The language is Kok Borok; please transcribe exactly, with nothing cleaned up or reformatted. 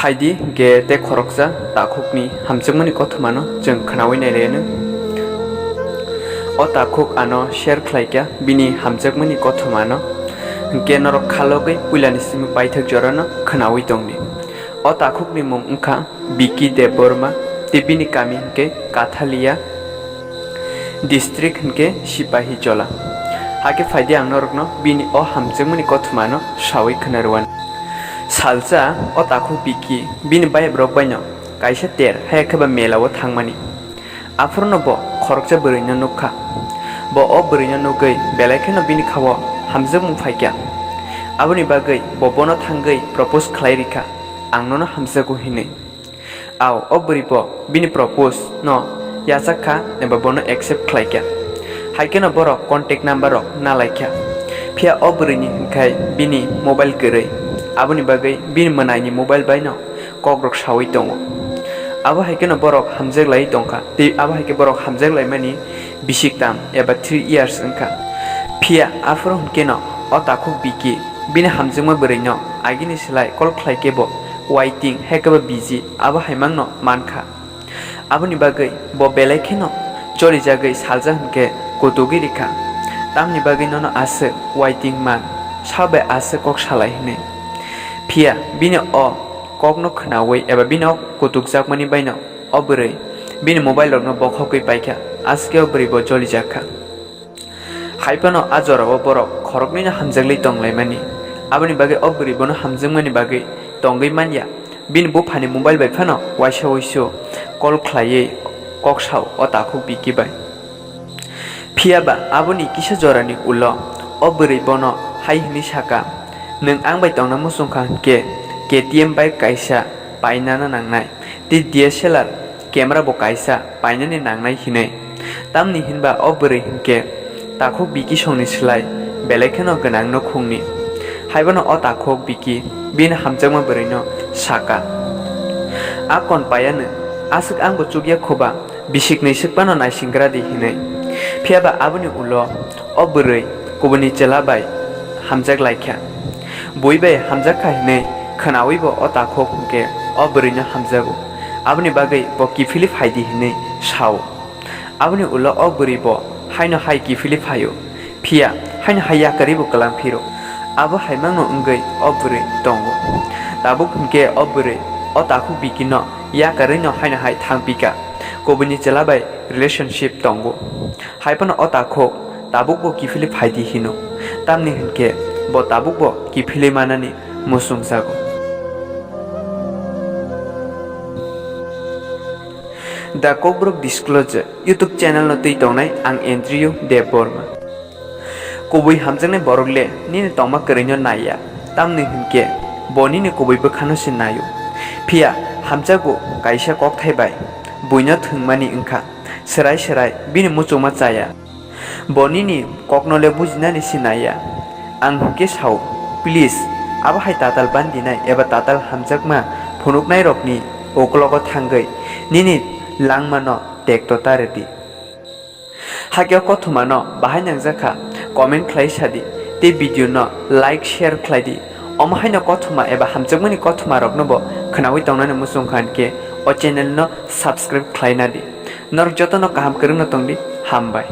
Phaidi hwnkhe tei khoroksa takhukni hamjakmani kothomano chwng khwnawi nailaianw. O takhuk ano share khlaikha bini hamjakmani kothomano, hwnkhe norok khalogwi puilani simi paithak jorano khwnawi tongdi. O takhukni mung wngkha Vicky Debbarma, tei bini kami hwnkhe Kathalia, district hwnkhe Sipahijola. Hakhe phaidi ang norokno bini o hamjakmani kothomano sawi khwna rwani. Salsa o takhuk Vicky bini bayabrok baino kaisa ter haya khe ba mela o thangmani. Aphuru no bo khoroksa bwrwi no nukha. Bo o bwrwi no nugwi belai kheno bini kha o hamjakmung phaikha. Aboni bagwi bo bono thangwi propose khlai rikha, "Ang nono hamjago," hinwi. Ao, o bwrwi bo bini propose no yachak kha eba bono accept khlai kha. Hai kheno borok contact number rok na lai kha. Phiya o bwrwi ni hwnkhai bini mobile kwrwi, aboni bagwi bini mwnaini mobile bai no kok rok sawi tongo. Abo hai kheno borok hamjak lai tong kha, tei abo hai khe borok hamjak lai mani bisik tam eba three years wng kha. Phiya aphuru hwnkhe no o takhuk Vicky bini hamjakma bwrwi no agini slai call khlai khe bo waiting hai khe bo busy, abo hai mang no man kha. Aboni bagwi bo belai kheno cholijagwi salsa hwnkhe kutugwi rikha. Tamni bagwi nono aswk waiting man, sa bai aswk kok salai hinwi. Phiya bini o kokno khwnawi eba bini o kutukjakmani baino o bwrwi bini mobile rokno bokhogwi paikha, aswk khe o bwrwi bo cholijak kha. Hai phano a jorao borok khoroknwino hamjakli tonglaimani. Aboni bagwi o bwrwi bono hamjakmani bagwi tongwi manya. Bini buphani mobile bai phano waisa waisu call khlaiwi kok sao o takhuk Vicky bai. Phiya ba aboni kisa jorani ulo o bwrwi bono hai hwnwi saka, "Nwng ang bai tongna muchung kha hwnkhe K T M bike kaisa painana nangnai, tei D S L R camera bo kaisa painani nangnai," hinwi. Tamni hinba o bwrwi hinkhe takhuk Vicky songni slai belai kheno gwnang nukhungni. Haibono o takhuk Vicky bini hamjakma bwrwino saka, "A kon paiyanw, aswk angbo chukya khuba, bisik nwi swk phano naisingra di," hinwi. Phiya ba aboni ulo o bwrwi kubuni chwla bai hamjak lai kha. Bui bai hamjak kha hinwi khwnawi bo o takhuk hwnkhe o bwrwino hamjago. Aboni bagwi bo kiphilwi phai di hinwi sao. Aboni ulo o bwrwi bo haino hai kiphilwi phaio. Phiya haino hai yakarwi bo kwlang phiro. Abo hai mangno wngwi o bwrwi tongo. Tabuk hwnkhe o bwrwi o takhuk Vicky no yakarwi no haino hai thang pika. Kubuni chwla bai relationship tongo. Hai phano o takhuk tabukbo kiphilwi phai di hino. Tamni hwnkhe bo tabukbo kiphilwi manani muchungjago. The Kokborok Disclosure YouTube channel no twi tongnai ang Andrew Debbarma. Kubui hamjaknai borok le nini tongma kwrwino naiya, tamni hwnkhe bo nini kubui bwkhano se naio. Phiya hamjago kaisa kokthai bai buino thwngmani wngkha, swrai swrai bini muchungma chaya. Bo nini kokno le bujinani se naiya. Ang hwnkhe sao, please, abo hai tatal bandinai eba tatal hamjakma phunuknairokni uklogo thangwi nini langmano tekto ta rwdi. Hakhe o kothomano bahai nangjak kha, comment khlai sadi, tei video no like, share khlai di. Omo haino kothoma eba hamjakmani kothomarokno bo khwnawi tongnani muchung kha hwnkhe o channel no subscribe khlai nadi. Norok jotono kaham kwrwngno tongdi, hambai.